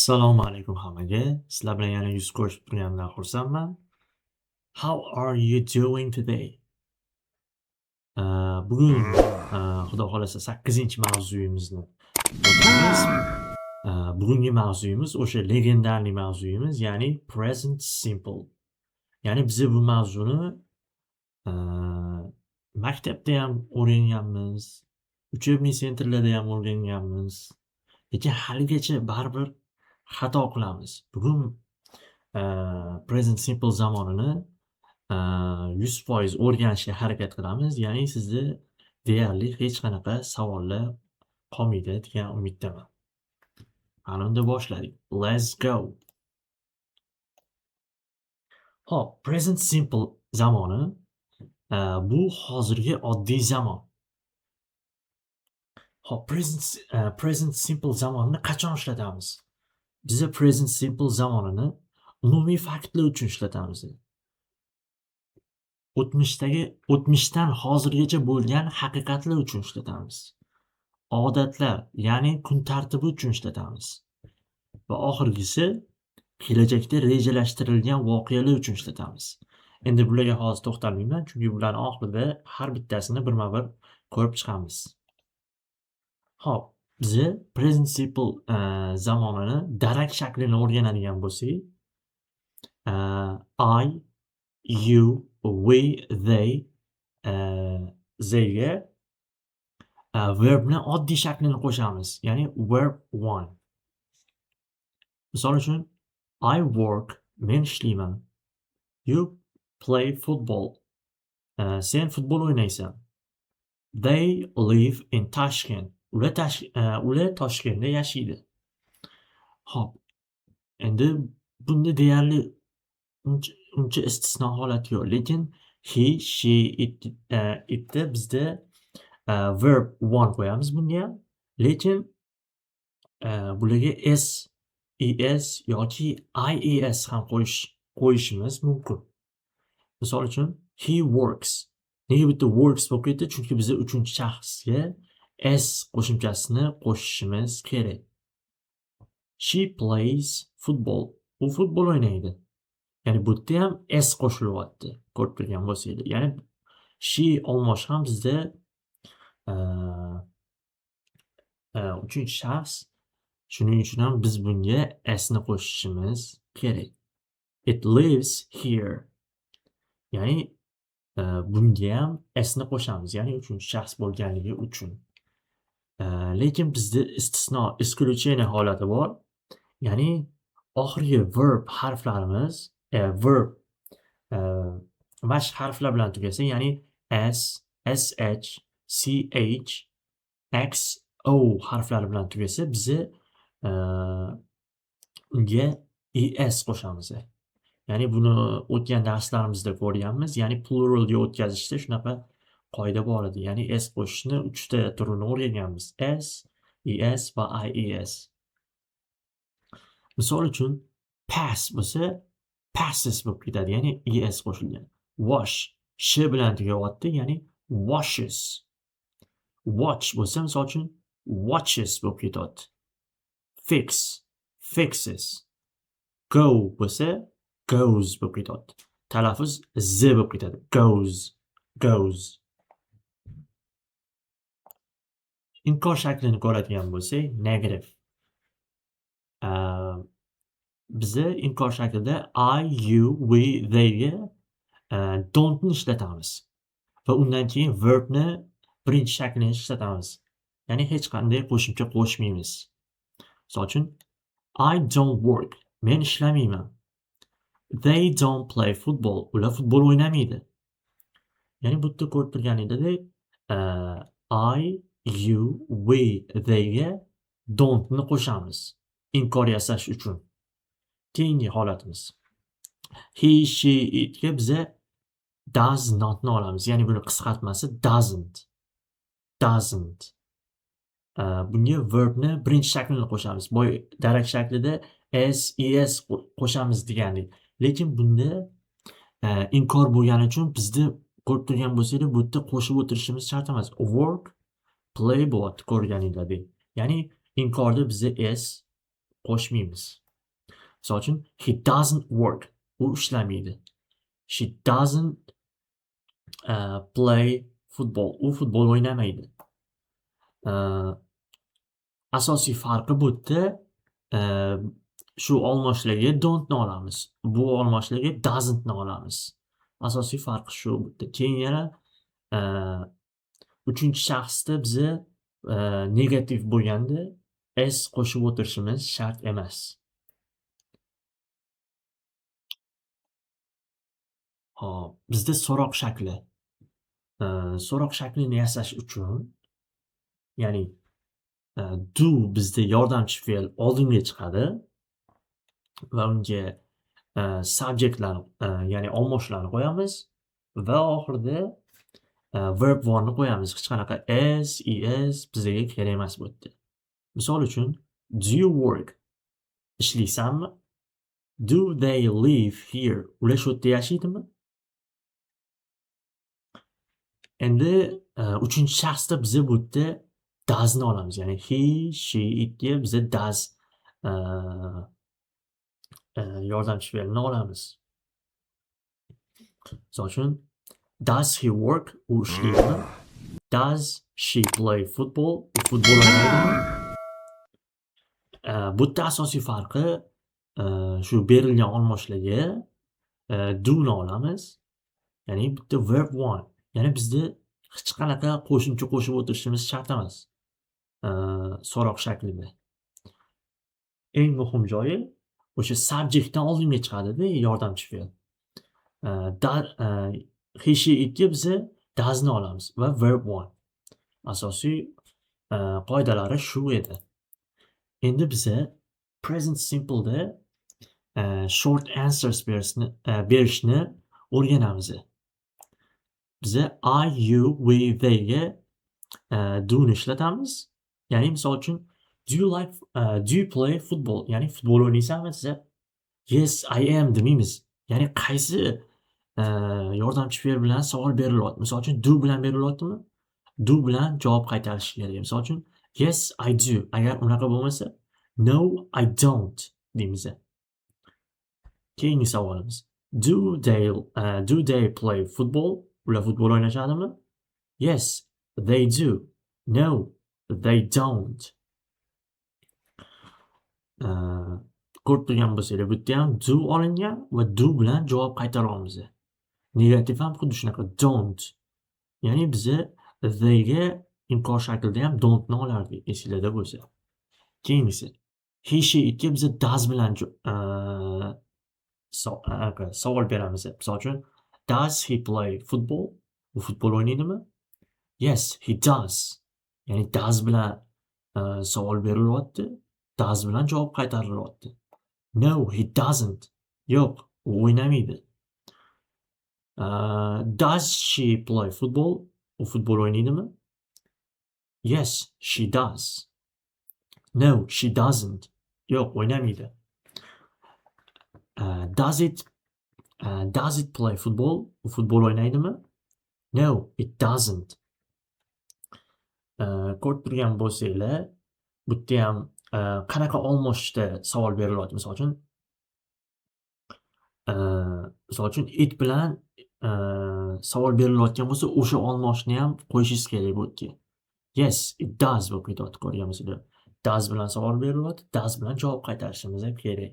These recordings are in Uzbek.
Assalomu alaykum hammaga. Sizlar bilan yana yuz ko'rishib turganimdan xursandman. How are you doing today? Bugun xudo xohlasa 8-mavzuyimizni o'tamiz. Bugungi mavzuyimiz o'sha легендарный mavzuyimiz, ya'ni present simple. Ya'ni biz bu mavzuni maktabda ham o'rganganmiz, учебный центр larda ham o'rganganmiz. Lekin haligacha baribir xato qilamiz. Bugun present simple zamonini 100% o'rganishga harakat qilamiz. Ya'ni sizda deyarli hech qanaqa savollar qolmaydi degan umiddaman. Ana unda boshladik. Let's go. Xo'p, present simple zamoni bu hozirgi oddiy zamon. Xo'p, present simple zamonini qachon ishlatamiz? Biza present simple zamonini umumiy faktlar uchun ishlatamiz. O'tmishdagi, o'tmishdan hozirgacha bo'lgan haqiqatlar uchun ishlatamiz. Odatlar, ya'ni kun tartibi uchun ishlatamiz. Va oxirgisi, kelajakda rejalashtirilgan voqealar uchun ishlatamiz. Endi bularga hozir to'xtalmayman, chunki bularni oxirida har bittasini birma-bir ko'rib chiqamiz. Xo'p, biza present simple zamonini darak shaklini o'rganadigan bo'lsak, I, you, we, they, theyga verbni oddiy shaklini qo'shamiz, ya'ni verb one. Misol uchun, I work, men ishlayman. You play football. Sen futbol o'ynaysan. They live in Tashkent. Ular Toshkentda yashaydi. Xo'p, endi bunda deyarli uncha istisno holat yo'q. Lekin he, she, itda bizda verb one qo'yamiz bungayam. Lekin bularga s, es yoki ies ham qo'yishimiz mumkin. Misol uchun, he works. Nega bu yerda works bo'lib ketdi? Chunki biza uchinchi shaxsga s qo'shimchasini qo'shishimiz kerak. She plays football. U futbol o'ynaydi. Ya'ni bu yerda ham s qo'shilyapti, ko'rib turgan bo'lsanglar. Ya'ni she olmosh ham bizda uchinchi shaxs. Shuning uchun ham biz bunga s ni qo'shishimiz kerak. It lives here. Ya'ni bunga ham s ni qo'shamiz, ya'ni uchinchi shaxs bo'lganligi uchun. Lekin bizda istisno, исключение holati bor. Ya'ni oxirgi verb harflarimiz, verb mana shu harflar bilan tugasa, ya'ni s, sh, ch, x, o harflari bilan tugasa, biza unga es qo'shamiz. Ya'ni buni o'tgan darslarimizda ko'rganmiz. Ya'ni pluralga o'tkazishda shunaqa qoida bor edi. Ya'ni s qo'shishni 3 ta turini o'rganganmiz. S, es va ies. Misol uchun, pass bo'lsa, passes bo'lib ketadi, ya'ni es qo'shilgan. Wash, sh bilan tugayapti, ya'ni washes. Watch bo'lsa, misol uchun, watches bo'lib ketyapti. Fix, fixes. Go bo'lsa, goes bo'lib ketyapti. Talaffuz z bo'lib ketadi. Goes, goes. Inkor shaklini ko'radigan bo'lsak, negative. Biza inkor shaklida I, you, we, theyga don'tni ishlatamiz va undan keyin verbni birinchi shaklini ishlatamiz. Ya'ni hech qanday qo'shimcha qo'shmaymiz. Misol uchun, I don't work. Men ishlamayman. They don't play football. Ular futbol o'ynamaydi. Ya'ni bu yerda ko'rib turganingizdek, I, you, we, theyga don'tni qo'shamiz inkor yasash uchun. Keyingi holatimiz. He, she, itga biza does notni olamiz. Ya'ni buni qisqartmasi doesn't. Doesn't. Bunga verbni birinchi shaklini qo'shamiz. Boya darak shaklida s, es qo'shamiz degandik. Lekin bunda inkor bo'lgani uchun bizda, ko'rib turgan bo'lsanglar, bu yerda qo'shib o'tirishimiz shart emas. Work, play bo'lyapti ko'rganinglardek. Ya'ni inkorda biza s qo'shmaymiz. Misol uchun, he doesn't work. U ishlamaydi. She doesn't play football. U futbol o'ynamaydi. Asosiy farqi bu yerda shu olmoshlarga don'tni olamiz. Bu olmoshlarga doesn'tni olamiz. Asosiy farqi shu bu yerda. Keyin yana uchinchi shaxsda biza negativ bo'lganda s qo'shib o'tirishimiz shart emas. Hop, bizda so'roq shakli. So'roq shaklini yasash uchun, ya'ni do bizda yordamchi fe'l oldinga chiqadi va unga subjektlarni, ya'ni olmoshlarni qo'yamiz va oxirida verb 1 ni qo'yamiz. Hech qanaqa s, es bizga kerak emas bu yerda. Misol uchun, do you work? Ishlaysanmi? Do they live here? Ular shu yerda yashaydimi? Endi uchinchi shaxsda biza bu yerda doesni olamiz. Ya'ni he, she, itga biza does yordamchi fe'lini olamiz. Misol uchun, does he work? U ishlaydimi? Does she play football? U futbol o'ynaydimi? Bu yerda asosiy farqi shu berilgan olmoshlarga do ni olamiz. Ya'ni bu yerda verb 1. Ya'ni bizda hech qanaqa qo'shimcha qo'shib o'tirishimiz shart emas. So'roq shaklida. Eng muhim joyi o'sha subjektdan oldinga chiqadi-da yordamchi fe'l. He, she, itga biza doesni olamiz va verb 1. Asosiy qoidalari shu edi. Endi biza present simpleda short answers berishni o'rganamiz. Biza I, you, we, they ga do ni ishlatamiz. Ya'ni misol uchun, do you like, do you play football? Ya'ni futbol o'ynaysanmi desa, yes, I am demaymiz. Ya'ni qaysi yordamchi fe'l bilan savol berilyapti. Misol uchun, do bilan berilyaptimi? Do bilan javob qaytarish kerak. Misol uchun, yes, I do. Agar unaqa bo'lmasa, no, I don't deymiz. Keyingi savolimiz. Do they play football? Ular futbol o'ynashadimi? Yes, they do. No, they don't. Ko'rib turgan bo'lsanglar, bu yerda ham do olingan va do bilan javob qaytaryapmiz. Negativ ham xuddi shunaqa don't. Ya'ni biza theyga inkor shaklida ham don'tni olardik, esinglarda bo'lsa. Keyingisi, he, she, itga biza does bilan savol beramiz. Misol uchun, does he play football? U futbol o'ynaydimi? Yes, he does. Ya'ni does bilan savol berilyapti, does bilan javob qaytarilyapti. No, he doesn't. Yo'q, u o'ynamaydi. Does she play football? U futbol o'ynaydimi? Yes, she does. No, she doesn't. Yo'q, o'ynamaydi. Does it play football? U futbol o'ynaydimi? No, it doesn't. Ko'rib turgan bo'lsanglar, bu yerda ham qanaqa olmoshda savol berilyapti. Misol uchun it bilan savol berilayotgan bo'lsa, o'sha olmoshni ham qo'yishingiz kerak bu yerga. Yes, it does bo'lib ketyapti ko'rgan bo'lsanglar. Does bilan savol berilyapti, does bilan javob qaytarishimiz ham kerak.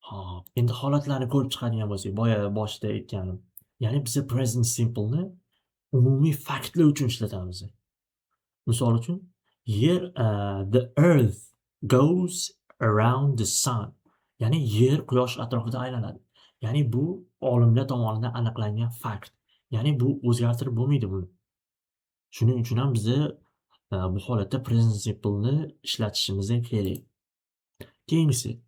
Hop, endi holatlarni ko'rib chiqadigan bo'lsak, boya boshida aytganim. Ya'ni biza present simpleni umumiy faktlar uchun ishlatamiz. Misol uchun, yer, the earth goes around the sun. Ya'ni yer quyosh atrofida aylanadi. Ya'ni bu olimlar tomonidan aniqlangan fakt. Ya'ni bu o'zgartirib bo'lmaydi buni. Shuning uchun ham biza bu holatda present simpleni ishlatishimiz kerak. Keyingisi,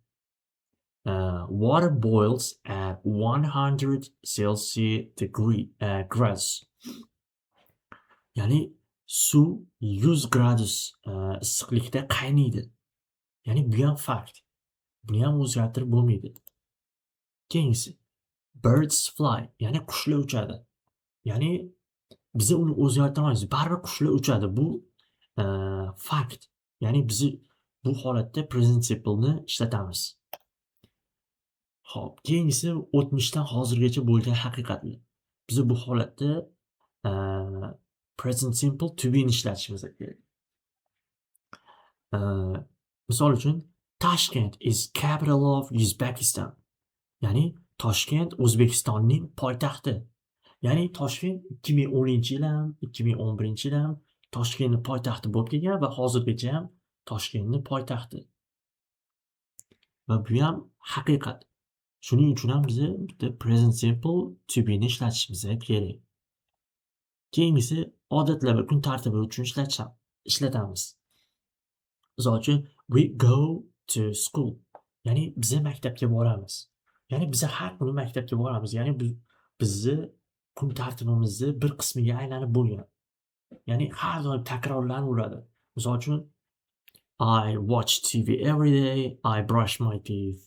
water boils at 100 Celsius degree grads. Ya'ni suv 100 gradus issiqlikda qaynaydi. Ya'ni bu ham fakt. Buni ham o'zgartirib bo'lmaydi. Keyingisi, birds fly, ya'ni qushlar uchadi. Ya'ni biza uni o'zgartira olmaymiz. Baribir qushlar uchadi. Bu fakt. Ya'ni bizni Bu holatda present simple'ni ishlatamiz. Xo'p, keyingisi o'tmishdan hozirgacha bo'lgan haqiqatlar. Biz bu holatda present simple to be'ni ishlatishimiz kerak. Misol uchun, Tashkent is capital of Uzbekistan. Ya'ni Toshkent O'zbekistonning poytaxti. Ya'ni Toshkent 2010-yil ham, 2011-yil ham Toshkentni poytaxti bo'lib kelgan va hozirgacha ham Toshkentni poytaxti. Va bu ham haqiqat. Shuning uchun ham biza bitta present simple to be'ni ishlatishimiz kerak. Keyingisi odatlar va kun tartibi uchun ishlatamiz. Misol uchun, we go to school. Ya'ni biza maktabga boramiz. Ya'ni biza har kuni maktabga boramiz. Ya'ni bu bizni kun tartibimizni bir qismiga aylanib bo'lgan. Ya'ni har doim takrorlanaveradi. Misol uchun, I watch TV every day, I brush my teeth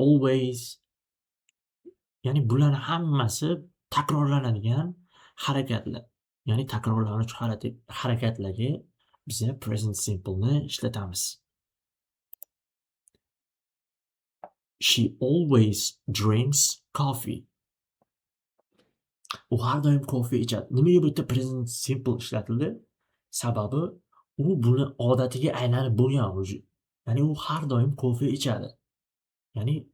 always. Ya'ni bularni hammasi takrorlanadigan harakatlar. Ya'ni takrorlanuvchi harakatlarga biza present simple'ni ishlatamiz. She always drinks coffee. U har doim kofe ichadi. Nimaga bu yerda present simple ishlatildi? Sababi u buni odatiga aylanib bo'lgan уже. Ya'ni u har doim kofe ichadi. Ya'ni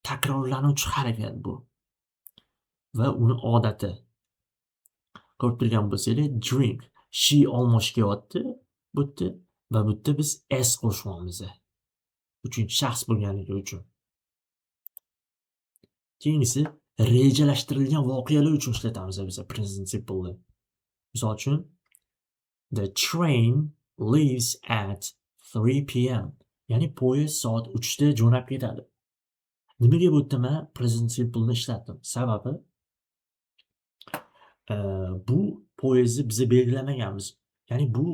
takrorlanuvchi harakat bu. Va uni odati. Ko'rib turgan bo'lsanglar, drink, she olmosh kelyapti bu yerda va bu yerda biz s qo'shyapmiz. Uchinchi shaxs bo'lganligi uchun. Keyingisi rejalashtirilgan voqealar uchun ishlatamiz biz present simple'ni. Misol uchun, the train leaves at 3 p.m. Ya'ni poyezd soat 3 da jo'nab ketadi. Nimaga bu yerda men present simple'ni ishlatdim? Sababi bu poyezdni biza belgilamaganmiz. Ya'ni bu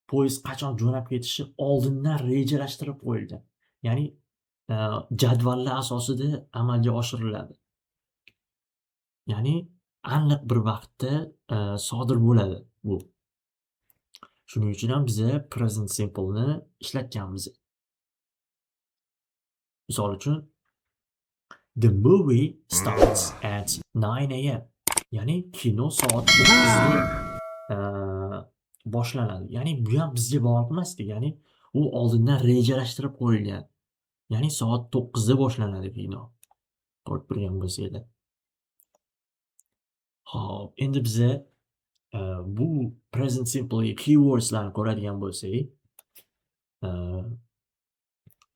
poyezd qachon jo'nab ketishi oldindan rejalashtirib qo'yilgan. Ya'ni jadvallar asosida amalga oshiriladi. Ya'ni aniq bir vaqtda sodir bo'ladi bu. Shuning uchun ham biza present simple'ni ishlatganmiz. Misol uchun, the movie starts at 9 a.m. Ya'ni kino soat 9 da boshlanadi. Ya'ni bu ham bizga bog'liq emasdi. Ya'ni u oldindan rejalashtirib qo'yilgan. Ya'ni soat 9 da boshlanadi kino. Ko'rib turgan bo'lsanglar. Xo'p, endi biza bu present simple keywordslarni ko'radigan bo'lsak,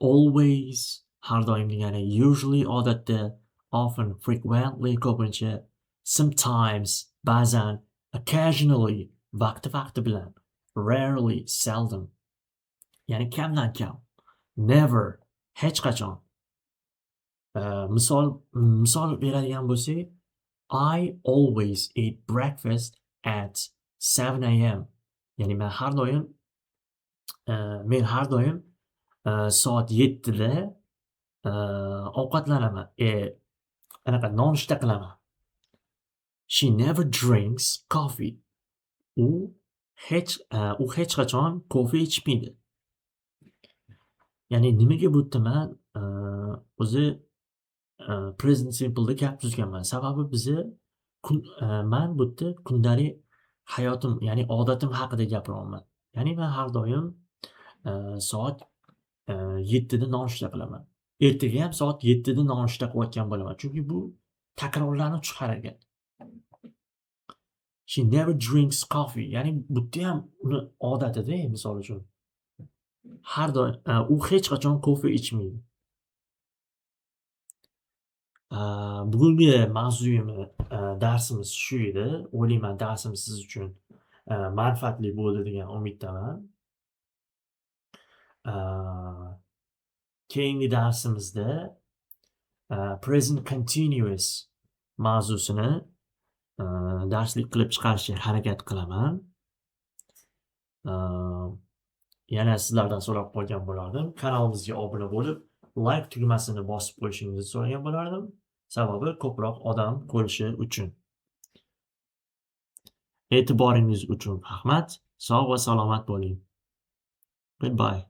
always har doim degani, usually odatda, often, frequently ko'pincha, sometimes ba'zan, occasionally vaqti-vaqti bilan, rarely, seldom, ya'ni kamdan kam, never hech qachon. Misol beradigan bo'lsak, I always eat breakfast at 7 a.m. Ya'ni men har doim soat 7 da ovqatlanaman. Anaqa nonushta qilaman. She never drinks coffee. U hech qachon kofe ichmaydi. Ya'ni nimaga bu yerda man o'zi present simple'da gap tuzganman? Sababi biza kun man bu yerda kundalik hayotim, ya'ni odatim haqida gapiryapman. Ya'ni men har doim soat 7 da nonushta qilaman. Ertaga ham soat 7 da nonushta qilayotgan bo'laman. Chunki bu takrorlanuvchi harakat. She never drinks coffee. Ya'ni bu yerda ham uni odatida, misol uchun. Har doim u hech qachon kofe ichmaydi. Bugungi mavzuyimiz, darsimiz shu edi. O'ylayman, darsimiz siz uchun manfaatli bo'ldi degan umiddaman. Keyingi darsimizda present continuous mavzusini darslik qilib chiqarishga harakat qilaman. Yana sizlardan so'rab qolgan bo'lardim. Kanalimizga obuna bo'lib, like tugmasini bosib qo'yishingizni so'ragan bo'lardim. Sababi ko'proq odam ko'rishi uchun. E'tiboringiz uchun rahmat. Sog' va salomat bo'ling. Goodbye.